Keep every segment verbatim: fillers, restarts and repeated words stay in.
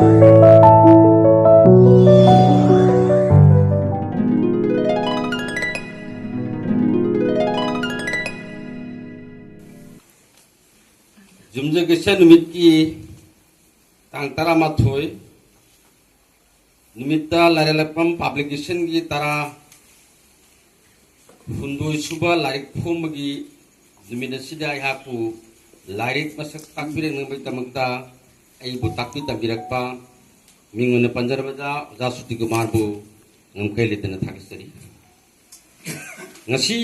ꯌꯨꯝꯖꯀꯩꯁ ꯅꯨꯃꯤꯠꯀꯤ ꯇꯥꯡ ꯇꯔꯥꯃꯥꯊꯣꯏ ꯅꯨꯃꯤꯠꯇ ꯂꯥꯏꯔꯦꯜꯂꯛꯄꯝ ꯄꯕ꯭ꯂꯤꯀꯦꯁꯟꯒꯤ ꯇꯔꯥ ꯍꯨꯝꯗꯣꯏ ꯁꯨꯕ ꯂꯥꯏꯔꯤꯛ ꯐꯣꯡꯕꯒꯤ ꯅꯨꯃꯤꯠ ꯑꯁꯤꯗ ꯑꯩꯍꯥꯛꯄꯨ ꯂꯥꯏꯔꯤꯛ ꯃꯁꯛ ꯇꯥꯛꯄꯤꯔꯛꯅꯕꯒꯤꯗꯃꯛꯇ ꯑꯩꯕꯨ ꯇꯥꯛꯄꯤ ꯇꯝꯕꯤꯔꯛꯄ ꯃꯤꯡ ꯑꯣꯏꯅ ꯄꯟꯖꯔꯕꯗ ꯑꯣꯖꯥ ꯁꯨꯇꯤ ꯀꯨꯃꯥꯔꯕꯨ ꯉꯝꯈꯩ ꯂꯩꯇꯅ ꯊꯥꯒꯠꯆꯔꯤ꯫ ꯉꯁꯤ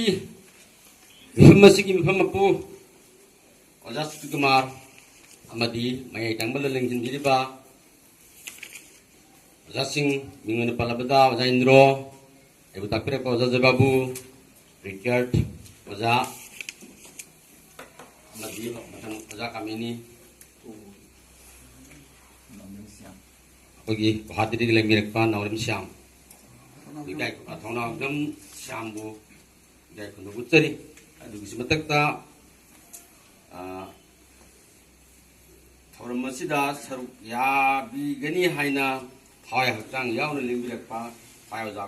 ꯃꯤꯐꯝ ꯑꯁꯤꯒꯤ ꯃꯤꯐꯝ ꯃꯄꯨ ꯑꯣꯖꯥ ꯁꯨꯇꯤ ꯀꯨꯃꯥꯔ ꯑꯃꯗꯤ ꯃꯌꯥꯏ ꯊꯪꯕ ꯂꯨꯆꯤꯡꯕꯤꯔꯤꯕ ꯑꯣꯖꯥꯁꯤꯡ, ꯃꯤꯡ ꯑꯣꯏꯅ ꯄꯜꯂꯕꯗ ꯑꯣꯖꯥ ꯏꯟꯗ꯭ꯔꯣ, ꯑꯩꯕꯨ ꯇꯥꯛꯄꯤꯔꯛꯄ ꯑꯣꯖꯥ ꯖꯣꯏꯕꯥꯕꯨ, ꯔꯤꯇꯤꯌꯥꯔꯠ ꯑꯣꯖꯥ ꯑꯃꯗꯤ ꯃꯊꯪ ꯑꯣꯖꯥ ꯀꯥꯃꯤꯅꯤ, ꯑꯩꯈꯣꯏꯒꯤ ꯒꯨꯋꯥꯍꯥꯇꯤꯗꯒꯤ ꯂꯩꯃꯤꯔꯛꯄ ꯅꯥꯎꯔꯦꯝ ꯁ꯭ꯌꯥꯝ, ꯏꯀꯥꯏ ꯊꯧꯅꯥꯎꯖꯝ ꯁ꯭ꯌꯥꯝꯕꯨ ꯏꯀꯥꯏ ꯈꯨꯝꯅꯕ ꯎꯠꯆꯔꯤ꯫ ꯑꯗꯨꯒꯤꯁꯨ ꯃꯊꯛꯇ, ꯑ, ꯊꯧꯔꯝ ꯑꯁꯤꯗ ꯁꯔꯨꯛ ꯌꯥꯕꯤꯒꯅꯤ ꯍꯥꯏꯅ ꯊꯋꯥꯏ ꯍꯛꯆꯥꯡ ꯌꯥꯎꯅ ꯂꯦꯡꯕꯤꯔꯛꯄ ꯏꯄꯥ ꯑꯣꯖꯥ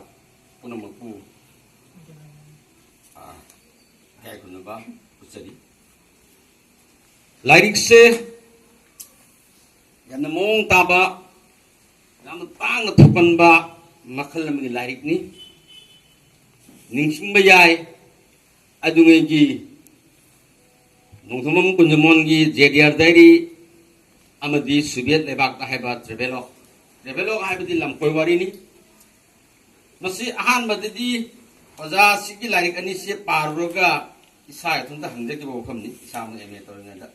ꯄꯨꯝꯅꯃꯛꯄꯨ, ꯑ, ꯏꯀꯥꯏ ꯈꯨꯝꯅꯕ ꯎꯠꯆꯔꯤ꯫ ꯂꯥꯏꯔꯤꯛꯁꯦ ꯌꯥꯝꯅ ꯃꯑꯣꯡ ꯇꯥꯕ, ꯌꯥꯝꯅ ꯇꯥꯡꯅ ꯊꯣꯛꯀꯟꯕ ꯃꯈꯜ ꯑꯃꯒꯤ ꯂꯥꯏꯔꯤꯛꯅꯤ꯫ ꯅꯤꯡꯁꯤꯡꯕ ꯌꯥꯏ, ꯑꯗꯨꯉꯩꯒꯤ ꯅꯣꯡꯊꯣꯝꯕꯝ ꯀꯨꯟꯖꯃꯣꯟꯒꯤ ꯖꯦ ꯗꯤ ꯑꯥꯔ ꯗꯥꯏꯔꯤ ꯑꯃꯗꯤ ꯁꯣꯚꯤꯌꯦꯠ ꯂꯩꯕꯥꯛꯇ ꯍꯥꯏꯕ ꯇ꯭ꯔꯦꯚꯦꯂꯣꯛ꯫ ꯇ꯭ꯔꯦꯚꯦꯂꯣꯛ ꯍꯥꯏꯕꯗꯤ ꯂꯝꯀꯣꯏ ꯋꯥꯔꯤꯅꯤ꯫ ꯃꯁꯤ ꯑꯍꯥꯟꯕꯗꯗꯤ ꯑꯣꯖꯥ ꯑꯁꯤꯒꯤ ꯂꯥꯏꯔꯤꯛ ꯑꯅꯤꯁꯤ ꯄꯥꯔꯨꯔꯒ ꯏꯁꯥ ꯏꯊꯟꯇ ꯍꯪꯖꯈꯤꯕ ꯋꯥꯐꯝꯅꯤ, ꯏꯁꯥꯃꯛ ꯑꯦꯝ ꯑꯦ ꯇꯧꯔꯤꯉꯩꯗ꯫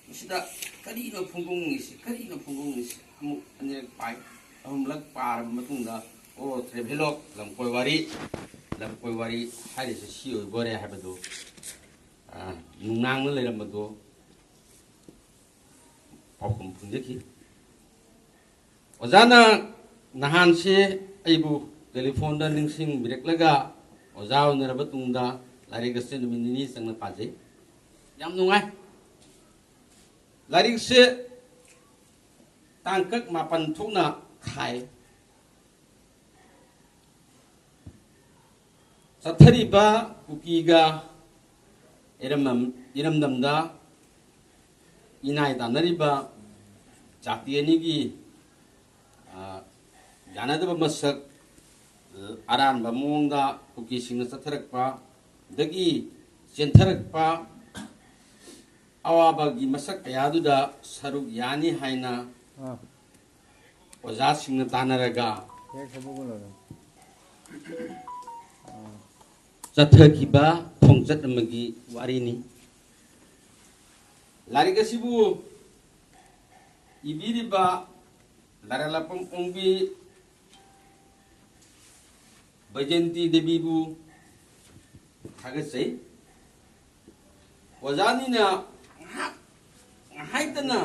ꯃꯁꯤꯗ ꯀꯔꯤꯅꯣ ꯐꯣꯡꯗꯣꯛꯅꯤꯡꯉꯤꯁꯤ, ꯀꯔꯤꯅꯣ ꯐꯣꯡꯗꯣꯛꯅꯤꯡꯉꯤꯁꯤ? ꯑꯃꯨꯛ ꯑꯅꯤꯔꯛ ꯄꯥꯏ, ꯑꯍꯨꯝꯂꯛ ꯄꯥꯔꯕ ꯃꯇꯨꯡꯗ, ꯑꯣ, ꯇ꯭ꯔꯦꯚꯦꯂꯣꯛ, ꯂꯝꯀꯣꯏ ꯋꯥꯔꯤ, ꯂꯝꯀꯣꯏ ꯋꯥꯔꯤ ꯍꯥꯏꯔꯤꯁꯦ ꯁꯤ ꯑꯣꯏꯕꯣꯔꯦ ꯍꯥꯏꯕꯗꯨ, ꯑ, ꯅꯨꯡꯅꯥꯡꯅ ꯂꯩꯔꯝꯕꯗꯣ ꯄꯥꯎꯈꯨꯝ ꯐꯪꯖꯈꯤ꯫ ꯑꯣꯖꯥꯅ ꯅꯍꯥꯟꯁꯦ ꯑꯩꯕꯨ ꯇꯦꯂꯤꯐꯣꯟꯗ ꯅꯤꯡꯁꯤꯡꯕꯤꯔꯛꯂꯒ ꯑꯣꯖꯥ ꯎꯅꯔꯕ ꯇꯨꯡꯗ ꯂꯥꯏꯔꯤꯛ ꯑꯁꯤ ꯅꯨꯃꯤꯠ ꯅꯤꯅꯤ ꯆꯪꯅ ꯄꯥꯖꯩ꯫ ꯌꯥꯝ ꯅꯨꯡꯉꯥꯏ꯫ ꯂꯥꯏꯔꯤꯛꯁꯦ ꯇꯥꯡꯀꯛ ꯃꯥꯄꯟ ꯊꯣꯛꯅ ꯈꯥꯏ꯫ ꯆꯠꯊꯔꯤꯕ ꯀꯨꯀꯤꯒ ꯏꯔꯝꯗꯝ, ꯏꯔꯝꯗꯝꯗ ꯏꯅꯥꯏ ꯇꯥꯟꯅꯔꯤꯕ ꯖꯥꯇꯤ ꯑꯅꯤꯒꯤ, ꯑ, ꯌꯥꯅꯗꯕ ꯃꯁꯛ, ꯑꯔꯥꯟꯕ ꯃꯑꯣꯡꯗ ꯀꯨꯀꯤꯁꯤꯡꯅ ꯆꯠꯊꯔꯛꯄꯗꯒꯤ ꯆꯦꯟꯊꯔꯛꯄ ꯑꯋꯥꯕꯒꯤ ꯃꯁꯛ ꯀꯌꯥꯗꯨꯗ ꯁꯔꯨꯛ ꯌꯥꯅꯤ ꯍꯥꯏꯅ ꯑꯥ꯫ ꯑꯣꯖꯥꯁꯤꯡꯅ ꯇꯥꯟꯅꯔꯒ ꯍꯦꯛ ꯍꯥꯏꯗꯣꯛꯑꯣ꯫ ꯆꯠꯊꯈꯤꯕ ꯈꯣꯡꯆꯠ ꯑꯃꯒꯤ ꯋꯥꯔꯤꯅꯤ꯫ ꯂꯥꯏꯔꯤꯛ ꯑꯁꯤꯕꯨ ꯏꯕꯤꯔꯤꯕ ꯂꯥꯏꯔꯦꯜꯂꯛꯄꯝ ꯑꯣꯡꯕꯤ ꯕꯩꯖꯦꯟꯇꯤ ꯗꯦꯕꯤꯕꯨ ꯊꯥꯒꯠꯆꯩ꯫ ꯑꯣꯖꯥꯅꯤꯅ ꯉꯥꯏꯍꯥꯛ ꯉꯥꯏꯍꯥꯛꯇꯅ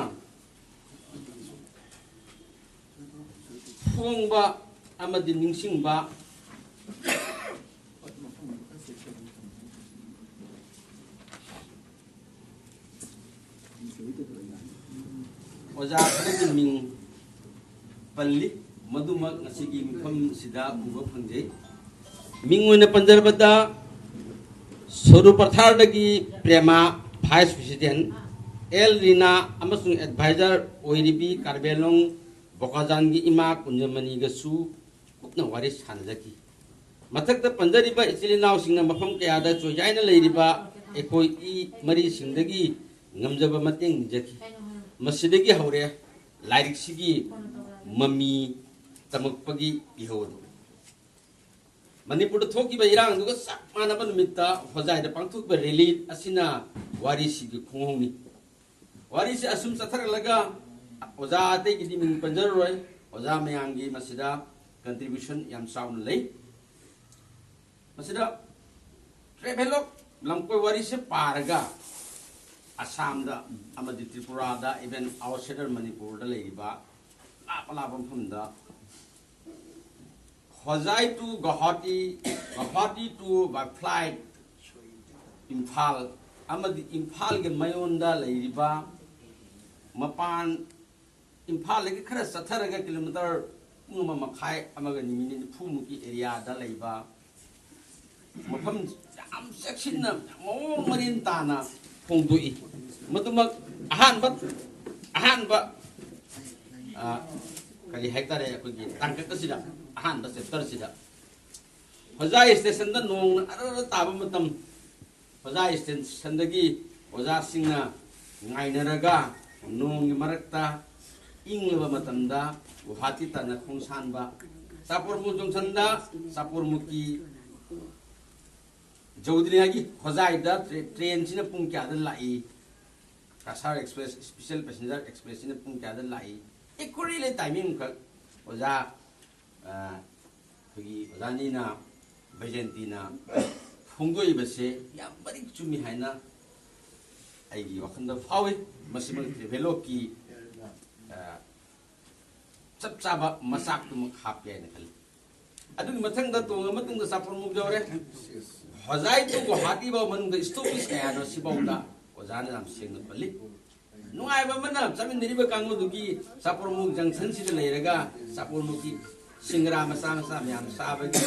ꯐꯣꯡꯕ ꯑꯃꯗꯤ ꯅꯤꯡꯁꯤꯡꯕ ꯑꯣꯖꯥ ꯈꯔꯒꯤ ꯃꯤꯡ ꯄꯜꯂꯤ, ꯃꯗꯨꯃꯛ ꯉꯁꯤꯒꯤ ꯃꯤꯐꯝꯁꯤꯗ ꯎꯕ ꯐꯪꯖꯩ꯫ ꯃꯤꯡ ꯑꯣꯏꯅ ꯄꯟꯖꯔꯕꯗ, ꯁꯣꯔꯨ ꯄꯊꯥꯔꯗꯒꯤ ꯄ꯭ꯔꯦꯃꯥ, ꯚꯥꯏꯁ ꯄ꯭ꯔꯦꯁꯤꯗꯦꯟ, ꯑꯦꯜ ꯔꯤꯅꯥ ꯑꯃꯁꯨꯡ ꯑꯦꯗꯚꯥꯏꯖꯔ ꯑꯣꯏꯔꯤꯕꯤ ꯀꯥꯔꯕꯦꯂꯣꯡ ꯕꯣꯀꯥꯖꯥꯟꯒꯤ ꯏꯃꯥ ꯀꯨꯟꯖꯃꯅꯤꯒꯁꯨ ꯀꯨꯞꯅ ꯋꯥꯔꯤ ꯁꯥꯅꯖꯈꯤ꯫ ꯃꯊꯛꯇ ꯄꯟꯖꯔꯤꯕ ꯏꯆꯤꯜ ꯏꯅꯥꯎꯁꯤꯡꯅ ꯃꯐꯝ ꯀꯌꯥꯗ ꯆꯣꯏꯖꯥꯏꯅ ꯂꯩꯔꯤꯕ ꯑꯩꯈꯣꯏ ꯏ ꯃꯔꯤꯁꯤꯡꯗꯒꯤ ꯉꯝꯖꯕ ꯃꯇꯦꯡ ꯅꯤꯖꯈꯤ꯫ ꯃꯁꯤꯗꯒꯤ ꯍꯧꯔꯦ ꯂꯥꯏꯔꯤꯛꯁꯤꯒꯤ ꯃꯃꯤ ꯇꯝꯃꯛꯄꯒꯤ ꯏꯍꯧ ꯑꯗꯨ꯫ ꯃꯅꯤꯄꯨꯔꯗ ꯊꯣꯛꯈꯤꯕ ꯏꯔꯥꯡꯗꯨꯒ ꯆꯞ ꯃꯥꯟꯅꯕ ꯅꯨꯃꯤꯠꯇ ꯍꯣꯖꯥꯏꯗ ꯄꯥꯡꯊꯣꯛꯈꯤꯕ ꯔꯦꯂꯤ ꯑꯁꯤꯅ ꯋꯥꯔꯤꯁꯤꯒꯤ ꯈꯣꯡꯍꯧꯅꯤ꯫ ꯋꯥꯔꯤꯁꯤ ꯑꯁꯨꯝ ꯆꯠꯊꯔꯛꯂꯒ ꯑꯣꯖꯥ ꯑꯇꯩꯒꯤꯗꯤ ꯃꯤꯡ ꯄꯟꯖꯔꯔꯣꯏ꯫ ꯑꯣꯖꯥ ꯃꯌꯥꯝꯒꯤ ꯃꯁꯤꯗ contribution ꯌꯥꯝ ꯆꯥꯎꯅ ꯂꯩ꯫ ꯃꯁꯤꯗ travel ꯂꯝꯀꯣꯏ ꯋꯥꯔꯤꯁꯦ ꯄꯥꯔꯒ ꯑꯁꯥꯝꯗ ꯑꯃꯗꯤ ꯇ꯭ꯔꯤꯄꯨꯔꯥꯗ, even outsider ꯃꯅꯤꯄꯨꯔꯗ ꯂꯩꯔꯤꯕ ꯂꯥꯞꯄ ꯂꯥꯞꯄ ꯃꯐꯝꯗ ꯍꯣꯖꯥꯏ to Guwahati, Guwahati to by flight Imphal ꯑꯃꯗꯤ ꯏꯝꯐꯥꯜꯒꯤ ꯃꯌꯣꯟꯗ ꯂꯩꯔꯤꯕ ꯃꯄꯥꯟ ꯏꯝꯐꯥꯜꯗꯒꯤ ꯈꯔ ꯆꯠꯊꯔꯒ ꯀꯤꯂꯣꯃꯤꯇꯔ ꯄꯨꯡ ꯑꯃ ꯃꯈꯥꯏ ꯑꯃꯒ ꯃꯤꯅꯤꯠ ꯅꯤꯐꯨꯃꯨꯛꯀꯤ ꯑꯦꯔꯤꯌꯥꯗ ꯂꯩꯕ ꯃꯐꯝ, ꯌꯥꯝ ꯆꯦꯛꯁꯤꯟꯅ, ꯃꯑꯣꯡ ꯃꯔꯤꯟ ꯇꯥꯅ ꯐꯣꯡꯗꯣꯛꯏ꯫ ꯃꯗꯨꯃꯛ ꯑꯍꯥꯟꯕ, ꯑꯍꯥꯟꯕ, ꯑ, ꯀꯔꯤ ꯍꯥꯏꯇꯥꯔꯦ, ꯑꯩꯈꯣꯏꯒꯤ ꯇꯥꯡꯀꯛ ꯑꯁꯤꯗ, ꯑꯍꯥꯟꯕ ꯆꯦꯞꯇꯔꯁꯤꯗ ꯍꯣꯖꯥꯏ ꯁ꯭ꯇꯦꯁꯟꯗ ꯅꯣꯡꯅ ꯑꯔ ꯑꯔ ꯇꯥꯕ ꯃꯇꯝ, ꯍꯣꯖꯥꯏ ꯁ꯭ꯇꯦꯁꯟꯗꯒꯤ ꯑꯣꯖꯥꯁꯤꯡꯅ ꯉꯥꯏꯅꯔꯒ ꯅꯣꯡꯒꯤ ꯃꯔꯛꯇ ꯏꯪꯂꯕ ꯃꯇꯝꯗ ꯒꯨꯋꯥꯍꯥꯇꯤ ꯇꯥꯟꯅ ꯈꯣꯡꯁꯥꯟꯕ, ꯆꯥꯄꯣꯔꯃꯨꯛ ꯖꯪꯁꯟꯗ ꯆꯥꯄꯣꯔꯃꯨꯛꯀꯤ ꯌꯧꯗ꯭ꯔꯤꯉꯩꯒꯤ ꯍꯣꯖꯥꯏꯗ ꯇ꯭ꯔꯦ-, ꯇ꯭ꯔꯦꯟꯁꯤꯅ ꯄꯨꯡ ꯀꯌꯥꯗ ꯂꯥꯛꯏ, ꯀꯁꯥꯔ ꯑꯦꯛꯁꯄ꯭ꯔꯦꯁ, ꯁ꯭ꯄꯦꯁꯦꯜ ꯄꯦꯁꯦꯟꯖꯔ ꯑꯦꯛꯁꯄ꯭ꯔꯦꯁꯁꯤꯅ ꯄꯨꯡ ꯀꯌꯥꯗ ꯂꯥꯛꯏ, ꯑꯦꯀ꯭ꯌꯨꯔꯦꯠꯂꯤ ꯇꯥꯏꯃꯤꯡ ꯑꯃꯈꯛ ꯑꯣꯖꯥ, ꯑ, ꯑꯩꯈꯣꯏꯒꯤ ꯑꯣꯖꯥꯅꯤꯅ, ꯕꯩꯖꯦꯟꯇꯤꯅ ꯐꯣꯡꯗꯣꯛꯏꯕꯁꯦ ꯌꯥꯝ ꯃꯔꯤꯛ ꯆꯨꯝꯃꯤ ꯍꯥꯏꯅ ꯑꯩꯒꯤ ꯋꯥꯈꯜꯗ ꯐꯥꯎꯏ꯫ ꯃꯁꯤꯃꯛ ꯇ꯭ꯔꯦꯚꯦꯂꯣꯛꯀꯤ, ꯑ, ꯆꯞ ꯆꯥꯕ ꯃꯆꯥꯛꯇꯨꯃꯛ ꯍꯥꯞꯄꯦ ꯍꯥꯏꯅ ꯈꯜꯂꯤ꯫ ꯑꯗꯨꯒꯤ ꯃꯊꯪꯗ ꯇꯣꯡꯉ ꯃꯇꯨꯡꯗ ꯆꯥꯄꯣꯔꯃꯨꯛ ꯌꯧꯔꯦ꯫ ꯍꯣꯖꯥꯏ ꯇꯨ ꯒꯨꯋꯥꯍꯥꯇꯤ ꯐꯥꯎ ꯃꯅꯨꯡꯗ ꯁ꯭ꯇꯣꯄꯦꯖ ꯀꯌꯥꯅꯣ ꯁꯤꯐꯥꯎꯗ ꯑꯣꯖꯥꯅ ꯌꯥꯝ ꯁꯦꯡꯅ ꯄꯜꯂꯤ꯫ ꯅꯨꯡꯉꯥꯏꯕ ꯑꯃꯅ, ꯆꯠꯃꯤꯟꯅꯔꯤꯕ ꯀꯥꯡꯕꯨꯗꯨꯒꯤ ꯆꯥꯄꯣꯔꯃꯨꯛ ꯖꯪꯁꯟꯁꯤꯗ ꯂꯩꯔꯒ ꯆꯥꯄꯣꯔꯃꯨꯛꯀꯤ ꯁꯤꯡꯒꯔꯥ ꯃꯆꯥ ꯃꯆꯥ ꯃꯌꯥꯝ ꯆꯥꯕꯒꯤ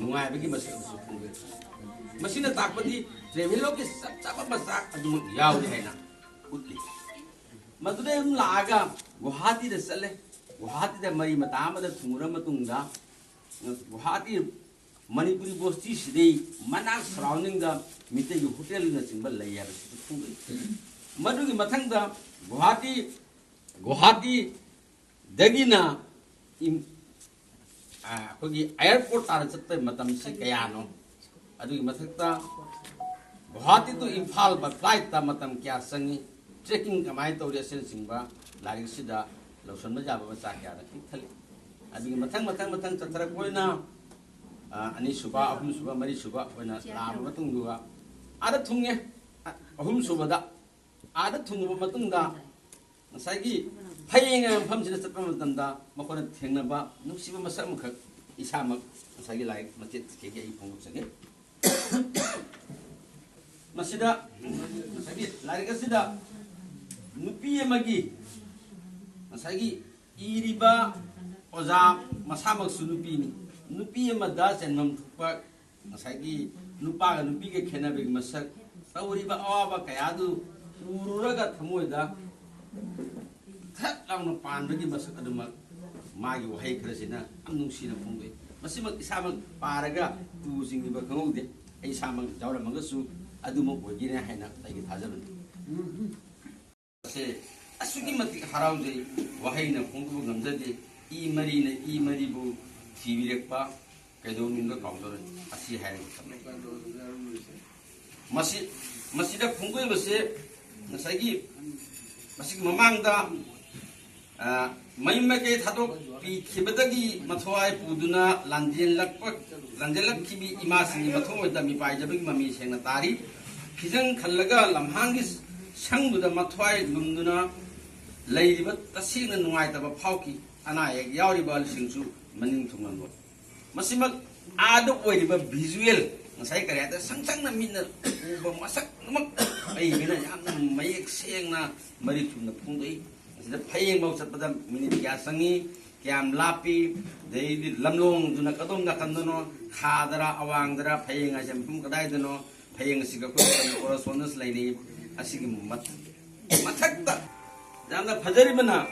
ꯅꯨꯡꯉꯥꯏꯕꯒꯤ ꯃꯁꯛ ꯑꯃꯁꯨ ꯐꯣꯡꯗꯣꯛꯏ꯫ ꯃꯁꯤꯅ ꯇꯥꯛꯄꯗꯤ ꯇ꯭ꯔꯦꯚꯦꯂꯣꯛꯀꯤ ꯆꯞ ꯆꯥꯕ ꯃꯆꯥꯛ ꯑꯗꯨꯃꯛ ꯌꯥꯎꯔꯤ ꯍꯥꯏꯅ ꯎꯠꯂꯤ꯫ ꯃꯗꯨꯗꯩ ꯑꯗꯨꯝ ꯂꯥꯛꯑꯒ ꯒꯨꯋꯥꯍꯥꯇꯤꯗ ꯆꯠꯂꯦ꯫ ꯒꯨꯋꯥꯍꯥꯇꯤꯗ ꯃꯔꯤ ꯃꯇꯥ ꯑꯃꯗ ꯊꯨꯡꯂꯔ ꯃꯇꯨꯡꯗ, ꯒꯨꯋꯥꯍꯥꯇꯤ ꯃꯅꯤꯄꯨꯔꯤ ꯕꯣꯁꯇꯤꯁꯤꯗꯤ ꯃꯅꯥꯛ ꯁꯔꯥꯎꯟꯗꯤꯡꯗ ꯃꯤꯇꯩꯒꯤ ꯍꯣꯇꯦꯜꯅꯆꯤꯡꯕ ꯂꯩ ꯍꯥꯏꯕꯁꯤꯁꯨ ꯈꯪꯗꯣꯛꯏ꯫ ꯃꯗꯨꯒꯤ ꯃꯊꯪꯗ ꯒꯨꯋꯥꯍꯥꯇꯤ, ꯒꯨꯋꯥꯍꯥꯇꯤꯗꯒꯤꯅ ꯏꯝ-, ꯑ, ꯑꯩꯈꯣꯏꯒꯤ ꯑꯦꯌꯔꯄꯣꯔꯠ ꯇꯥꯟꯅ ꯆꯠꯄꯒꯤ ꯃꯇꯝꯁꯤ ꯀꯌꯥꯅꯣ? ꯑꯗꯨꯒꯤ ꯃꯊꯛꯇ ꯒꯨꯋꯥꯍꯥꯇꯤ ꯇꯨ ꯏꯝꯐꯥꯜ ꯕꯥꯏ ꯐ꯭ꯂꯥꯏꯠꯇ ꯃꯇꯝ ꯀꯌꯥ ꯆꯪꯉꯤ, ꯇ꯭ꯔꯦꯀꯤꯡ ꯀꯃꯥꯏꯅ ꯇꯧꯔꯤ, ꯑꯁꯤꯅꯆꯤꯡꯕ ꯂꯥꯏꯔꯤꯛ ꯑꯁꯤꯗ ꯂꯧꯁꯤꯟꯕ ꯌꯥꯕ ꯃꯆꯥꯛ ꯀꯌꯥꯅ ꯄꯤꯛ ꯊꯜꯂꯤ꯫ ꯑꯗꯨꯒꯤ ꯃꯊꯪ, ꯃꯊꯪ, ꯃꯊꯪ ꯆꯠꯊꯔꯛꯄ ꯑꯣꯏꯅ, ꯑ, ꯑꯅꯤꯁꯨꯕ, ꯑꯍꯨꯝꯁꯨꯕ, ꯃꯔꯤꯁꯨꯕ ꯑꯣꯏꯅ ꯂꯥꯛꯑꯕ ꯃꯇꯨꯡꯗꯨꯒ ꯑꯥꯗ ꯊꯨꯡꯉꯦ꯫ ꯑ-, ꯑꯍꯨꯝꯁꯨꯕꯗ ꯑꯥꯗ ꯊꯨꯡꯉꯕ ꯃꯇꯨꯡꯗ ꯉꯁꯥꯏꯒꯤ ꯐꯌꯦꯡ ꯍꯥꯏꯕ ꯃꯐꯝꯁꯤꯗ ꯆꯠꯄ ꯃꯇꯝꯗ ꯃꯈꯣꯏꯅ ꯊꯦꯡꯅꯕ ꯅꯨꯡꯁꯤꯕ ꯃꯁꯛ ꯑꯃꯈꯛ ꯏꯁꯥꯃꯛ ꯉꯁꯥꯏꯒꯤ ꯂꯥꯏꯔꯤꯛ ꯃꯆꯦꯠ ꯁꯤꯗꯒꯤ ꯑꯩ ꯐꯣꯡꯗꯣꯛꯆꯒꯦ꯫ ꯃꯁꯤꯗ, ꯉꯁꯥꯏꯒꯤ ꯂꯥꯏꯔꯤꯛ ꯑꯁꯤꯗ ꯅꯨꯄꯤ ꯑꯃꯒꯤ ꯉꯁꯥꯏꯒꯤ ꯏꯔꯤꯕ ꯑꯣꯖꯥ ꯃꯁꯥꯃꯛꯁꯨ ꯅꯨꯄꯤꯅꯤ꯫ ꯅꯨꯄꯤ ꯑꯃꯗ ꯆꯦꯟꯐꯝ ꯊꯣꯛꯄ ꯉꯁꯥꯏꯒꯤ ꯅꯨꯄꯥꯒ ꯅꯨꯄꯤꯒ ꯈꯦꯠꯅꯕꯒꯤ ꯃꯁꯛ, ꯇꯧꯔꯤꯕ ꯑꯋꯥꯕ ꯀꯌꯥꯗꯨ ꯎꯔꯨꯔꯒ ꯊꯃꯣꯏꯗ ꯊꯠ ꯂꯥꯎꯅ ꯄꯥꯟꯕꯒꯤ ꯃꯁꯛ ꯑꯗꯨꯃꯛ ꯃꯥꯒꯤ ꯋꯥꯍꯩ ꯈꯔꯁꯤꯅ ꯌꯥꯝ ꯅꯨꯡꯁꯤꯅ ꯐꯣꯡꯗꯣꯛꯏ꯫ ꯃꯁꯤꯃꯛ ꯏꯁꯥꯃꯛ ꯄꯥꯔꯒ ꯇꯨ ꯆꯤꯡꯉꯤꯕ ꯈꯪꯍꯧꯗꯦ꯫ ꯑꯩ ꯏꯁꯥꯃꯛ ꯌꯥꯎꯔꯝꯃꯒꯁꯨ ꯑꯗꯨꯃꯛ ꯑꯣꯏꯒꯅꯤ ꯍꯥꯏꯅ ꯑꯩꯒꯤ ꯊꯥꯖꯕꯅꯤ꯫ ꯁꯦ ꯑꯁꯨꯛꯀꯤ ꯃꯇꯤꯛ ꯍꯔꯥꯎꯖꯩ, ꯋꯥꯍꯩꯅ ꯐꯣꯡꯗꯣꯛꯄ ꯉꯝꯖꯗꯦ꯫ ꯏ ꯃꯔꯤꯅ ꯏ ꯃꯔꯤꯕꯨ ꯊꯤꯕꯤꯔꯛꯄ ꯀꯩꯗꯧꯅꯨꯡꯗ ꯀꯥꯎꯖꯔꯣꯏ꯫ ꯑꯁꯤ ꯍꯥꯏꯔꯒ ꯊꯝꯃꯦ꯫ ꯃꯁꯤ, ꯃꯁꯤꯗ ꯐꯣꯡꯗꯣꯛꯏꯕꯁꯦ ꯉꯁꯥꯏꯒꯤ, ꯃꯁꯤꯒꯤ ꯃꯃꯥꯡꯗ, ꯑ, ꯃꯌꯨꯝ ꯃꯀꯩ ꯊꯥꯗꯣꯛꯄꯤꯈꯤꯕꯗꯒꯤ ꯃꯊ꯭ꯋꯥꯏ ꯄꯨꯗꯨꯅ ꯂꯥꯟꯖꯦꯜꯂꯛꯄ, ꯂꯥꯟꯖꯦꯜꯂꯛꯈꯤꯕꯤ ꯏꯃꯥꯁꯤꯡꯒꯤ ꯃꯊꯃꯣꯏꯗ ꯃꯤꯄꯥꯏꯖꯕꯒꯤ ꯃꯃꯤ ꯁꯦꯡꯅ ꯇꯥꯔꯤ꯫ ꯐꯤꯖꯪ ꯈꯜꯂꯒ ꯂꯝꯍꯥꯡꯒꯤ ꯁꯪꯗꯨꯗ ꯃꯊ꯭ꯋꯥꯏ ꯂꯨꯝꯗꯨꯅ ꯂꯩꯔꯤꯕ ꯇꯁꯦꯡꯅ ꯅꯨꯡꯉꯥꯏꯇꯕ ꯐꯥꯎꯈꯤ꯫ ꯑꯅꯥ ꯑꯌꯦꯛ ꯌꯥꯎꯔꯤꯕꯁꯤꯡꯁꯨ ꯃꯅꯤꯡ ꯊꯨꯡꯍꯟꯕ꯫ ꯃꯁꯤꯃꯛ ꯑꯥꯗ ꯑꯣꯏꯔꯤꯕ visual, ꯉꯁꯥꯏ ꯀꯔꯤ ꯍꯥꯏꯇꯥꯔꯦ, ꯁꯪ ꯁꯪꯅ ꯃꯤꯠꯅ ꯎꯕ ꯃꯁꯛ ꯑꯗꯨꯃꯛ ꯑꯩꯒꯤꯅ ꯌꯥꯝꯅ ꯃꯌꯦꯛ ꯁꯦꯡꯅ ꯃꯔꯤꯛ ꯆꯨꯝꯅ ꯐꯣꯡꯗꯣꯛꯏ꯫ ꯃꯁꯤꯗ ꯐꯌꯦꯡꯐꯧ ꯆꯠꯄꯗ ꯃꯤꯅꯤꯠ ꯀꯌꯥ ꯆꯪꯉꯤ, ꯀꯌꯥꯝ ꯂꯥꯞꯄꯤ, ꯑꯗꯩꯗꯤ ꯂꯝꯂꯣꯡꯗꯨꯅ ꯀꯗꯣꯝ ꯅꯥꯀꯟꯗꯅꯣ, ꯈꯥꯗꯔ, ꯑꯋꯥꯡꯗꯔ, ꯐꯌꯦꯡ ꯍꯥꯏꯁꯦ ꯃꯐꯝ ꯀꯗꯥꯏꯗꯅꯣ, ꯐꯌꯦꯡ ꯑꯁꯤꯒ ꯑꯩꯈꯣꯏ ꯀꯔꯤ correspondence ꯂꯩꯅꯩ꯫ ꯑꯁꯤꯒꯤ ꯃꯊ-, ꯃꯊꯛꯇ ꯌꯥꯝꯅ ꯐꯖꯔꯤꯕꯅ,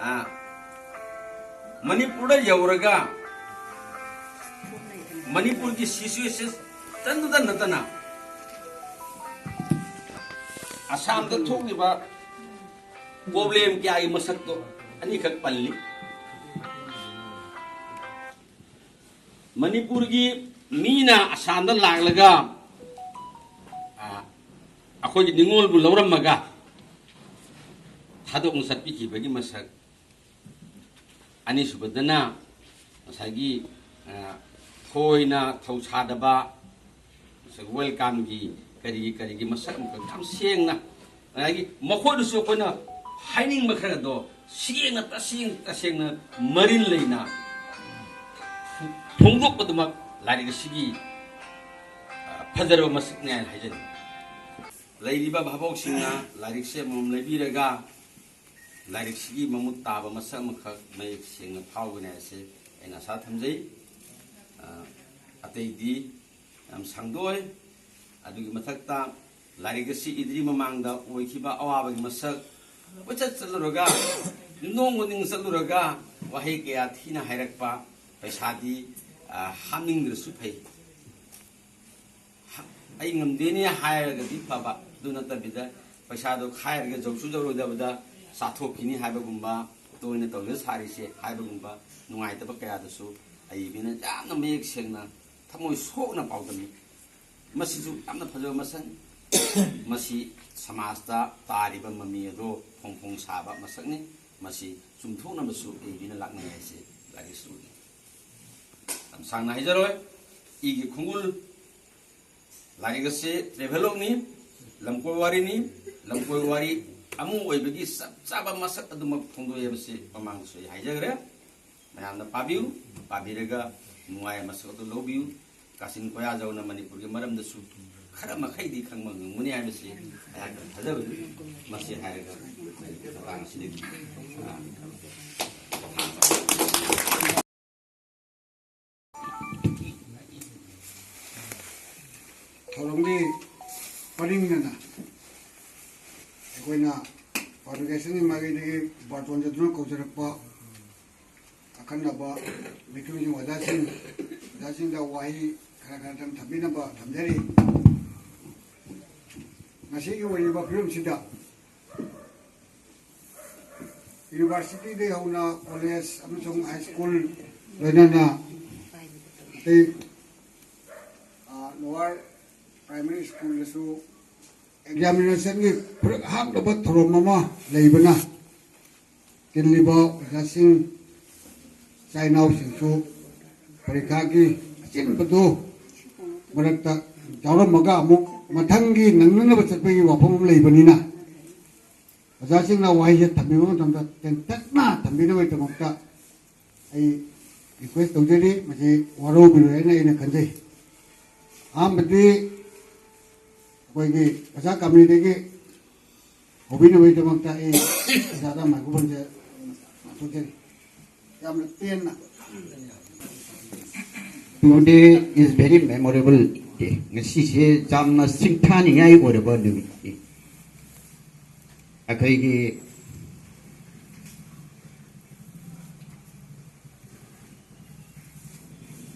ꯑ, ꯃꯅꯤꯄꯨꯔꯗ ꯌꯧꯔꯒ ꯃꯅꯤꯄꯨꯔꯒꯤ situation ꯇꯟꯗꯨꯗ ꯅꯠꯇꯅ ꯑꯁꯥꯝꯗ ꯊꯣꯛꯂꯤꯕ problem ꯀꯌꯥꯒꯤ ꯃꯁꯛꯇꯣ ꯑꯅꯤꯈꯛ ꯄꯜꯂꯤ꯫ ꯃꯅꯤꯄꯨꯔꯒꯤ ꯃꯤꯅ ꯑꯁꯥꯝꯗ ꯂꯥꯛꯂꯒ, ꯑ, ꯑꯩꯈꯣꯏꯒꯤ ꯅꯤꯉꯣꯜꯕꯨ ꯂꯧꯔꯝꯃꯒ ꯊꯥꯗꯣꯛꯅ ꯆꯠꯄꯤꯈꯤꯕꯒꯤ ꯃꯁꯛ꯫ ꯑꯅꯤꯁꯨꯕꯗꯅ ꯉꯁꯥꯏꯒꯤ, ꯑ, ꯊꯣꯏꯅ ꯊꯧꯁꯥꯗꯕ, ꯉꯁꯥꯏ welcome ꯒꯤ ꯀꯔꯤꯒꯤ ꯀꯔꯤꯒꯤ ꯃꯁꯛ ꯃꯈꯜ ꯌꯥꯝ ꯁꯦꯡꯅ, ꯉꯁꯥꯏꯒꯤ ꯃꯈꯣꯏꯗꯁꯨ ꯑꯩꯈꯣꯏꯅ ꯍꯥꯏꯅꯤꯡꯕ ꯈꯔꯗꯣ ꯁꯦꯡꯅ, ꯇꯁꯦꯡ ꯇꯁꯦꯡꯅ ꯃꯔꯤꯜ ꯂꯩꯅ ꯐꯣꯡꯗꯣꯛꯄꯗꯨꯃꯛ ꯂꯥꯏꯔꯤꯛ ꯑꯁꯤꯒꯤ, ꯑ, ꯐꯖꯔꯕ ꯃꯁꯛꯅꯤ ꯍꯥꯏꯅ ꯍꯥꯏꯖꯅꯤꯡꯏ꯫ ꯂꯩꯔꯤꯕ ꯚꯥꯕꯣꯛꯁꯤꯡꯅ ꯂꯥꯏꯔꯤꯛꯁꯦ ꯑꯃꯃꯝ ꯂꯩꯕꯤꯔꯒ ꯂꯥꯏꯔꯤꯛꯁꯤꯒꯤ ꯃꯃꯨꯠ ꯇꯥꯕ ꯃꯁꯛ ꯑꯃꯈꯛ ꯃꯌꯦꯛ ꯁꯦꯡꯅ ꯐꯥꯎꯒꯅꯤ ꯍꯥꯏꯁꯦ ꯑꯩꯅ ꯑꯁꯥ ꯊꯝꯖꯩ꯫ ꯑ, ꯑꯇꯩꯗꯤ ꯌꯥꯝ ꯁꯥꯡꯗꯣꯛꯑꯣꯏ꯫ ꯑꯗꯨꯒꯤ ꯃꯊꯛꯇ ꯂꯥꯏꯔꯤꯛ ꯑꯁꯤ ꯏꯗ꯭ꯔꯤ ꯃꯃꯥꯡꯗ ꯑꯣꯏꯈꯤꯕ ꯑꯋꯥꯕꯒꯤ ꯃꯁꯛ, ꯀꯣꯏꯆꯠ ꯆꯠꯂꯨꯔꯒ, ꯌꯨꯝꯗꯣꯡ ꯈꯨꯗꯤꯡ ꯆꯠꯂꯨꯔꯒ ꯋꯥꯍꯩ ꯀꯌꯥ ꯊꯤꯅ ꯍꯥꯏꯔꯛꯄ, ꯄꯩꯁꯥꯗꯤ, ꯑ, ꯍꯥꯞꯅꯤꯡꯗ꯭ꯔꯁꯨ ꯐꯩ꯫ ꯑꯩ ꯉꯝꯗꯦꯅꯦ ꯍꯥꯏꯔꯒꯗꯤ ꯐꯕ, ꯑꯗꯨ ꯅꯠꯇꯕꯤꯗ ꯄꯩꯁꯥꯗꯣ ꯈꯥꯏꯔꯒ ꯖꯧꯁꯨ ꯖꯧꯔꯣꯏꯗꯕꯗ ꯆꯥꯊꯣꯛꯈꯤꯅꯤ ꯍꯥꯏꯕꯒꯨꯝꯕ, ꯇꯣꯏꯅ ꯇꯧꯖ ꯁꯥꯔꯤꯁꯦ ꯍꯥꯏꯕꯒꯨꯝꯕ ꯅꯨꯡꯉꯥꯏꯇꯕ ꯀꯌꯥꯗꯨꯁꯨ ꯑꯏꯕꯤꯅ ꯌꯥꯝꯅ ꯃꯌꯦꯛ ꯁꯦꯡꯅ ꯊꯃꯣꯏ ꯁꯣꯛꯅ ꯄꯥꯎꯗꯝꯃꯤ꯫ ꯃꯁꯤꯁꯨ ꯌꯥꯝꯅ ꯐꯖꯕ ꯃꯁꯛꯅꯤ꯫ ꯃꯁꯤ ꯁꯃꯥꯖꯇ ꯇꯥꯔꯤꯕ ꯃꯃꯤ ꯑꯗꯣ ꯐꯣꯡ ꯐꯣꯡ ꯁꯥꯕ ꯃꯁꯛꯅꯤ꯫ ꯃꯁꯤ ꯆꯨꯝꯊꯣꯛꯅꯕꯁꯨ ꯑꯏꯕꯤꯅ ꯂꯥꯛꯅꯩ ꯍꯥꯏꯁꯦ ꯂꯥꯏꯔꯤꯛꯁꯤꯗꯅꯤ꯫ ꯌꯥꯝ ꯁꯥꯡꯅ ꯍꯥꯏꯖꯔꯣꯏ꯫ ꯏꯒꯤ ꯈꯣꯡꯒꯨꯜ ꯂꯥꯏꯔꯤꯛ ꯑꯁꯤ travelogue ꯅꯤ, ꯂꯝꯀꯣꯏ ꯋꯥꯔꯤꯅꯤ꯫ ꯂꯝꯀꯣꯏ ꯋꯥꯔꯤ ꯑꯃ ꯑꯣꯏꯕꯒꯤ ꯆꯞ ꯆꯥꯕ ꯃꯁꯛ ꯑꯗꯨꯃꯛ ꯐꯣꯡꯗꯣꯛꯑꯦ ꯍꯥꯏꯕꯁꯤ ꯃꯃꯥꯡꯗꯁꯨ ꯑꯩ ꯍꯥꯏꯖꯈ꯭ꯔꯦ꯫ ꯃꯌꯥꯝꯅ ꯄꯥꯕꯤꯌꯨ, ꯄꯥꯕꯤꯔꯒ ꯅꯨꯡꯉꯥꯏ ꯃꯁꯛ ꯑꯗꯨ ꯂꯧꯕꯤꯌꯨ꯫ ꯀꯥꯆꯤꯟ ꯀꯣꯌꯥ ꯖꯧꯅ ꯃꯅꯤꯄꯨꯔꯒꯤ ꯃꯔꯝꯗꯁꯨ ꯈꯔ ꯃꯈꯩꯗꯤ ꯈꯪꯕ ꯉꯝꯒꯅꯤ ꯍꯥꯏꯕꯁꯤ ꯑꯩꯍꯥꯛꯅ ꯊꯥꯖꯕꯅꯤ꯫ ꯃꯁꯤ ꯍꯥꯏꯔꯒ ꯑꯩ ꯃꯇꯥꯡ ꯑꯁꯤꯗꯒꯤ, ꯑ, ꯊꯧꯔꯝꯒꯤ ꯄꯔꯤꯡꯅꯅ ꯑꯩꯈꯣꯏꯅ foundation ꯒꯤ ꯃꯥꯏꯀꯩꯗꯒꯤ ꯕꯥꯔꯇꯣꯟ ꯆꯠꯇꯨꯅ ꯀꯧꯖꯔꯛꯄ ꯑꯈꯟꯅꯕ ꯃꯤꯊꯨꯡꯁꯤꯡ ꯑꯣꯖꯥꯁꯤꯡ, ꯑꯣꯖꯥꯁꯤꯡꯗ ꯋꯥꯍꯩ ꯈꯔ ꯈꯔꯇꯪ ꯊꯝꯕꯤꯅꯕ ꯊꯝꯖꯔꯤ꯫ ꯉꯁꯤꯒꯤ ꯑꯣꯏꯔꯤꯕ ꯐꯤꯕꯝꯁꯤꯗ university ꯗꯒꯤ ꯍꯧꯅ college ꯑꯃꯁꯨꯡ high school ꯂꯣꯏꯅꯅ ꯑꯇꯩ, ꯑ, lower primary school ꯗꯁꯨ examination ꯒꯤ ꯐꯨꯔꯤꯠ ꯍꯥꯞꯅꯕ ꯊꯧꯔꯝ ꯑꯃ ꯂꯩꯕꯅ ꯇꯤꯜꯂꯤꯕ ꯑꯣꯖꯥꯁꯤꯡ, ꯏꯆꯥ ꯏꯅꯥꯎꯁꯤꯡꯁꯨ ꯄꯔꯤꯈꯥꯒꯤ ꯑꯆꯤꯟꯕꯗꯨ ꯃꯔꯛꯇ ꯌꯥꯎꯔꯝꯃꯒ ꯑꯃꯨꯛ ꯃꯊꯪꯒꯤ ꯅꯪꯅꯅꯕ ꯆꯠꯄꯒꯤ ꯋꯥꯐꯝ ꯑꯃ ꯂꯩꯕꯅꯤꯅ, ꯑꯣꯖꯥꯁꯤꯡꯅ ꯋꯥꯍꯩꯁꯦ ꯊꯝꯕꯤꯕ ꯃꯇꯝꯗ ꯇꯦꯟꯇꯛꯅ ꯊꯝꯕꯤꯅꯕꯒꯤꯗꯃꯛꯇ ꯑꯩ request ꯇꯧꯖꯔꯤ꯫ ꯃꯁꯤ ꯋꯥꯔꯧꯕꯤꯔꯣꯏ ꯍꯥꯏꯅ ꯑꯩꯅ ꯈꯟꯖꯩ꯫ ꯑꯍꯥꯟꯕꯗꯤ ꯑꯩꯈꯣꯏꯒꯤ ꯑꯣꯖꯥ ꯀꯃꯤꯇꯤꯗꯒꯤ ꯍꯧꯕꯤꯅꯕꯒꯤꯗꯃꯛꯇ ꯑꯩ ꯑꯣꯖꯥꯗ ꯃꯥꯏꯀ꯭ꯔꯣꯐꯣꯟꯁꯦ ꯂꯥꯟꯊꯣꯛꯆꯔꯤ꯫ ꯌꯥꯝꯅ ꯄꯦꯟꯅ꯫ Today is very memorable day. ꯉꯁꯤꯁꯦ ꯌꯥꯝꯅ ꯁꯤꯡꯊꯥꯅꯤꯡꯉꯥꯏ ꯑꯣꯏꯔꯕ ꯅꯨꯃꯤꯠꯅꯤ꯫ ꯑꯩꯈꯣꯏꯒꯤ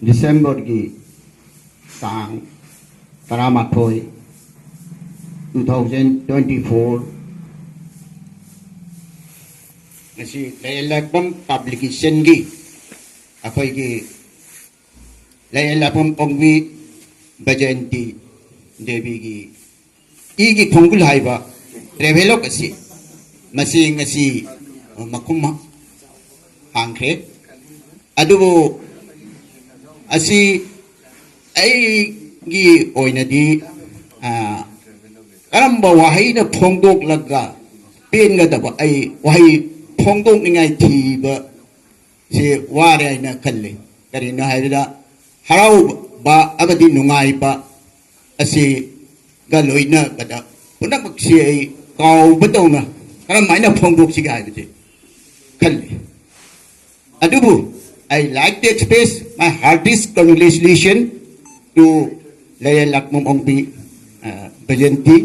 ꯗꯤꯁꯦꯝꯕꯔꯒꯤ ꯇꯥꯡ ꯇꯔꯥꯃꯥꯊꯣꯏ, two thousand twenty four, ꯉꯁꯤ ꯂꯩꯔꯂꯥꯛꯄꯝ ꯄꯕ꯭ꯂꯤꯀꯦꯁꯟꯒꯤ ꯑꯩꯈꯣꯏꯒꯤ ꯂꯩꯔꯂꯥꯛꯄꯝ ꯑꯣꯡꯕꯤ ꯕꯖꯌꯟꯇꯤ ꯗꯦꯕꯤꯒꯤ ꯏꯒꯤ ꯈꯣꯡꯒꯨꯜ ꯍꯥꯏꯕ ꯇ꯭ꯔꯦꯚꯦꯂꯣꯛ ꯑꯁꯤ ꯃꯁꯤ ꯉꯁꯤ ꯃꯈꯨꯝ ꯍꯥꯡꯈ꯭ꯔꯦ꯫ ꯑꯗꯨꯕꯨ ꯑꯁꯤ ꯑꯩꯒꯤ ꯑꯣꯏꯅꯗꯤ, ꯑ, ꯀꯔꯝꯕ ꯋꯥꯍꯩꯅ ꯐꯣꯡꯗꯣꯛꯂꯒ ꯄꯦꯟꯒꯗꯕ, ꯑꯩ ꯋꯥꯍꯩ ꯐꯣꯡꯗꯣꯛꯅꯤꯡꯉꯥꯏ ꯊꯤꯕ ꯁꯤ ꯋꯥꯔꯦ ꯍꯥꯏꯅ ꯈꯜꯂꯤ꯫ ꯀꯔꯤꯅꯣ ꯍꯥꯏꯕꯗ, ꯍꯔꯥꯎꯕ ꯑꯃꯗꯤ ꯅꯨꯡꯉꯥꯏꯕ ꯑꯁꯤꯒ ꯂꯣꯏꯅꯕꯗ ꯄꯨꯝꯅꯃꯛꯁꯤ ꯑꯩ ꯀꯥꯎꯕꯗꯧꯅ ꯀꯔꯝ ꯍꯥꯏꯅ ꯐꯣꯡꯗꯣꯛꯁꯤꯒꯦ ꯍꯥꯏꯕꯁꯦ ꯈꯜꯂꯤ꯫ ꯑꯗꯨꯕꯨ, I like to express my heartiest congratulation to ꯂꯩꯔꯦꯟ ꯂꯥꯛꯃꯝ ꯑꯣꯡꯕꯤ, ꯑ, ꯕꯖꯟꯇꯤ꯫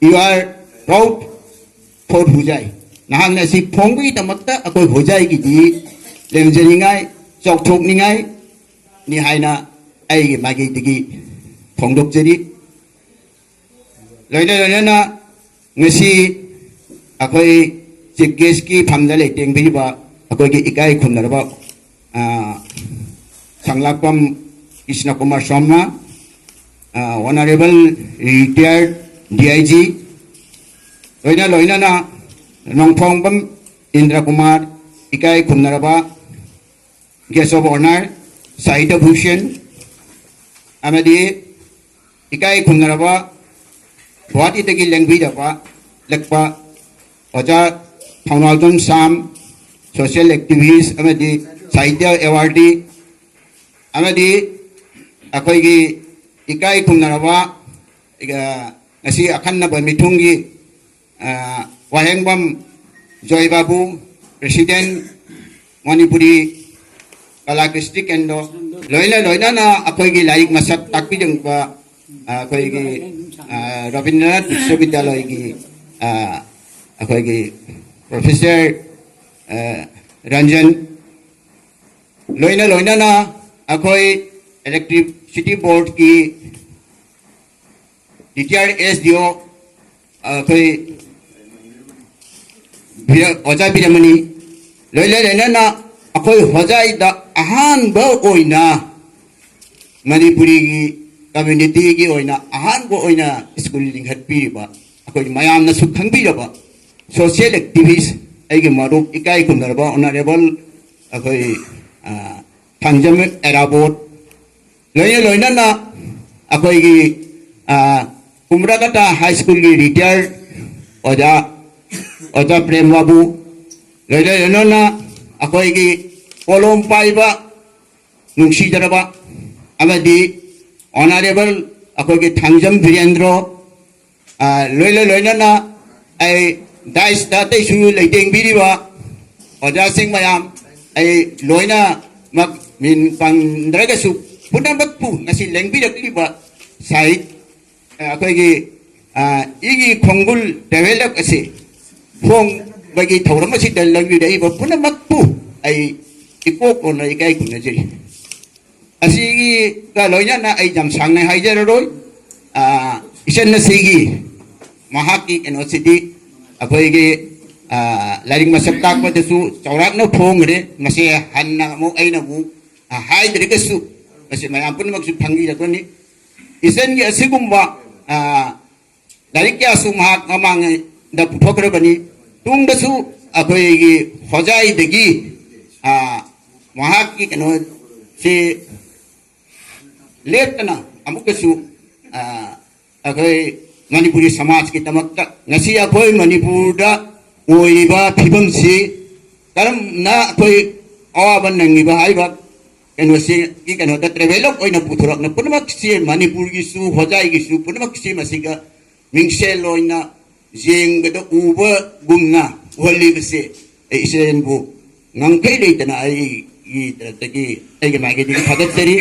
You are proud for ꯍꯨꯖꯥꯏ꯫ ꯅꯍꯥꯛꯅ ꯑꯁꯤ ꯐꯣꯡꯕꯒꯤꯗꯃꯛꯇ ꯑꯩꯈꯣꯏ ꯍꯨꯖꯥꯏꯒꯤꯗꯤ ꯂꯦꯝꯖꯅꯤꯡꯉꯥꯏ, ꯆꯥꯎꯊꯣꯛꯅꯤꯡꯉꯥꯏꯅꯤ ꯍꯥꯏꯅ ꯑꯩꯒꯤ ꯃꯥꯏꯀꯩꯗꯒꯤ ꯐꯣꯡꯗꯣꯛꯆꯔꯤ꯫ ꯂꯣꯏꯅ ꯂꯣꯏꯅꯅ ꯉꯁꯤ ꯑꯩꯈꯣꯏ ꯆꯤꯐ ꯒꯦꯁꯀꯤ ꯐꯝꯗ ꯂꯩꯇꯦꯡꯕꯤꯔꯤꯕ ꯑꯩꯈꯣꯏꯒꯤ ꯏꯀꯥꯏ ꯈꯨꯝꯅꯔꯕ, ꯑ, ꯁꯪꯂꯥꯛꯄꯝ ꯀ꯭ꯔꯤꯁꯅ ꯀꯨꯃꯥꯔ ꯁꯣꯝꯅ, ꯑ, Honorable Retired D I G, ꯂꯣꯏꯅ ꯂꯣꯏꯅꯅ ꯅꯣꯡꯐꯣꯡꯕꯝ ꯏꯟꯗ꯭ꯔ ꯀꯨꯃꯥꯔ, ꯏꯀꯥꯏ ꯈꯨꯝꯅꯔꯕ Guest of Honour ꯁꯥꯍꯤꯇ꯭ꯌ ꯚꯨꯁꯟ, ꯑꯃꯗꯤ ꯏꯀꯥꯏ ꯈꯨꯝꯅꯔꯕ ꯒꯨꯋꯥꯍꯥꯇꯤꯗꯒꯤ ꯂꯦꯡꯕꯤꯔꯕ ꯂꯛꯄ ꯑꯣꯖꯥ ꯊꯧꯅꯥꯎꯖꯝ ꯁꯥꯝ, social activist ꯑꯃꯗꯤ ꯁꯥꯍꯤꯇ꯭ꯌ awardee, ꯑꯃꯗꯤ ꯑꯩꯈꯣꯏꯒꯤ ꯏꯀꯥꯏ ꯈꯨꯝꯅꯔꯕ, ꯑ, ꯉꯁꯤ ꯑꯈꯟꯅꯕ ꯃꯤꯊꯨꯡꯒꯤ, ꯑ, ꯋꯥꯍꯦꯡꯕꯝ ꯖꯣꯏ ꯕꯥꯕꯨ, President, ꯃꯅꯤꯄꯨꯔꯤ ꯀꯂꯥ ꯀ꯭ꯔꯤꯁꯇꯤ ꯀꯦꯟꯗ꯭ꯔ, ꯂꯣꯏꯅ ꯂꯣꯏꯅꯅ ꯑꯩꯈꯣꯏꯒꯤ ꯂꯥꯏꯔꯤꯛ ꯃꯁꯛ ꯇꯥꯛꯄꯤꯔꯤꯕ, ꯑ, ꯑꯩꯈꯣꯏꯒꯤ, ꯑ, ꯔꯕꯤꯟꯗ꯭ꯔꯅꯥꯊ ꯕꯤꯁ꯭ꯋꯕꯤꯗ꯭ꯌꯥꯂꯌꯒꯤ, ꯑ, ꯑꯩꯈꯣꯏꯒꯤ Professor, ꯑ, ꯔꯟꯖꯟ, ꯂꯣꯏꯅ ꯂꯣꯏꯅꯅ ꯑꯩꯈꯣꯏ Electricity Boardꯀꯤ Retired S D O, ꯑꯩꯈꯣꯏ ꯕꯤꯔ-, ꯑꯣꯖꯥ ꯕꯤꯔꯃꯅꯤ, ꯂꯣꯏꯅ ꯂꯣꯏꯅꯅ ꯑꯩꯈꯣꯏ ꯍꯣꯖꯥꯏꯗ ꯑꯍꯥꯟꯕ ꯑꯣꯏꯅ ꯃꯅꯤꯄꯨꯔꯤꯒꯤ communityꯒꯤ ꯑꯣꯏꯅ ꯑꯍꯥꯟꯕ ꯑꯣꯏꯅ ꯁ꯭ꯀꯨꯜ ꯂꯤꯡꯈꯠꯄꯤꯔꯤꯕ, ꯑꯩꯈꯣꯏ ꯃꯌꯥꯝꯅꯁꯨ ꯈꯪꯕꯤꯔꯕ social activist, ꯑꯩꯒꯤ ꯃꯔꯨꯞ ꯏꯀꯥꯏ ꯈꯨꯝꯅꯔꯕ Honourable ꯑꯩꯈꯣꯏ, ꯑ, ꯊꯥꯡꯖꯝ ꯑꯦꯔꯥꯕꯣꯠ, ꯂꯣꯏꯅ ꯂꯣꯏꯅꯅ ꯑꯩꯈꯣꯏꯒꯤ, ꯑ, ꯀꯨꯝꯔꯥꯀꯇꯥ High Schoolꯒꯤ retired ꯑꯣꯖꯥ, ꯑꯣꯖꯥ ꯄ꯭ꯔꯦꯝ ꯕꯥꯕꯨ, ꯂꯣꯏꯅ ꯂꯣꯏꯅꯅ ꯑꯩꯈꯣꯏꯒꯤ ꯄꯣꯂꯣꯝ ꯄꯥꯏꯕ ꯅꯨꯡꯁꯤꯖꯔꯕ ꯑꯃꯗꯤ Honourable ꯑꯩꯈꯣꯏꯒꯤ ꯊꯥꯡꯖꯝ ꯕꯤꯔꯦꯟꯗ꯭ꯔꯣ, ꯑ, ꯂꯣꯏꯅ ꯂꯣꯏꯅꯅ ꯑꯩ dais-ꯇ ꯑꯇꯩꯁꯨ ꯂꯩꯇꯦꯡꯕꯤꯔꯤꯕ ꯑꯣꯖꯥꯁꯤꯡ ꯃꯌꯥꯝ, ꯑꯩ ꯂꯣꯏꯅꯃꯛ ꯃꯤꯡ ꯄꯟꯗ꯭ꯔꯒꯁꯨ ꯄꯨꯝꯅꯃꯛꯄꯨ ꯉꯁꯤ ꯂꯦꯡꯕꯤꯔꯛꯂꯤꯕ ꯁꯥꯍꯤꯠ, ꯑ, ꯑꯩꯈꯣꯏꯒꯤ, ꯑ, ꯏꯒꯤ ꯈꯣꯡꯒꯨꯜ develop ꯑꯁꯤ ꯐꯣꯡꯕꯒꯤ ꯊꯧꯔꯝ ꯑꯁꯤꯗ ꯂꯦꯡꯕꯤꯔꯛꯏꯕ ꯄꯨꯝꯅꯃꯛꯄꯨ ꯑꯩ ꯏꯀꯣꯛ ꯀꯣꯟꯅ ꯏꯀꯥꯏ ꯈꯨꯝꯅꯖꯔꯤ꯫ ꯑꯁꯤꯒꯤꯒ ꯂꯣꯏꯅꯅ ꯑꯩ ꯌꯥꯝ ꯁꯥꯡꯅ ꯍꯥꯏꯖꯔꯔꯣꯏ꯫ ꯑ, ꯏꯆꯟ ꯑꯁꯤꯒꯤ ꯃꯍꯥꯛꯀꯤ ꯀꯩꯅꯣꯁꯤꯗꯤ ꯑꯩꯈꯣꯏꯒꯤ, ꯑ, ꯂꯥꯏꯔꯤꯛ ꯃꯁꯛ ꯇꯥꯛꯄꯗꯁꯨ ꯆꯥꯎꯔꯥꯛꯅ ꯐꯣꯡꯈ꯭ꯔꯦ꯫ ꯃꯁꯤ ꯍꯟꯅ ꯑꯃꯨꯛ ꯑꯩꯅ ꯑꯃꯨꯛ, ꯑ, ꯍꯥꯏꯗ꯭ꯔꯒꯁꯨ ꯃꯁꯤ ꯃꯌꯥꯝ ꯄꯨꯝꯅꯃꯛꯁꯨ ꯈꯪꯕꯤꯔꯛꯀꯅꯤ꯫ ꯏꯆꯟꯒꯤ ꯑꯁꯤꯒꯨꯝꯕ, ꯑ, ꯂꯥꯏꯔꯤꯛ ꯀꯌꯥꯁꯨ ꯃꯍꯥꯛ ꯃꯃꯥꯡꯗ ꯄꯨꯊꯣꯛꯈ꯭ꯔꯕꯅꯤ꯫ ꯇꯨꯡꯗꯁꯨ ꯑꯩꯈꯣꯏꯒꯤ ꯍꯣꯖꯥꯏꯗꯒꯤ, ꯑ, ꯃꯍꯥꯛꯀꯤ ꯀꯩꯅꯣꯁꯤ ꯂꯦꯞꯇꯅ ꯑꯃꯨꯛꯀꯁꯨ, ꯑ, ꯑꯩꯈꯣꯏ ꯃꯅꯤꯄꯨꯔꯤ ꯁꯃꯥꯖꯀꯤꯗꯃꯛꯇ ꯉꯁꯤ ꯑꯩꯈꯣꯏ ꯃꯅꯤꯄꯨꯔꯗ ꯑꯣꯏꯔꯤꯕ ꯐꯤꯕꯝꯁꯤ ꯀꯔꯝꯅ ꯑꯩꯈꯣꯏ ꯑꯋꯥꯕ ꯅꯪꯉꯤꯕ ꯍꯥꯏꯕ ꯀꯩꯅꯣꯁꯤꯒꯤ ꯀꯩꯅꯣꯗ travelogue ꯑꯣꯏꯅ ꯄꯨꯊꯣꯔꯛꯅ ꯄꯨꯝꯅꯃꯛꯁꯤ ꯃꯅꯤꯄꯨꯔꯒꯤꯁꯨ ꯍꯣꯖꯥꯏꯒꯤꯁꯨ ꯄꯨꯝꯅꯃꯛꯁꯤ ꯃꯁꯤꯒ ꯃꯤꯡꯁꯦꯜ ꯑꯣꯏꯅ ꯌꯦꯡꯕꯗ ꯎꯕꯒꯨꯝꯅ ꯎꯍꯜꯂꯤꯕꯁꯦ ꯑꯩ ꯏꯆꯦꯟꯕꯨ ꯉꯝꯈꯩ ꯂꯩꯇꯅ ꯑꯩꯒꯤ ꯇꯔꯐꯇꯒꯤ ꯑꯩꯒꯤ ꯃꯥꯏꯀꯩꯗꯒꯤ ꯊꯥꯒꯠꯆꯔꯤ꯫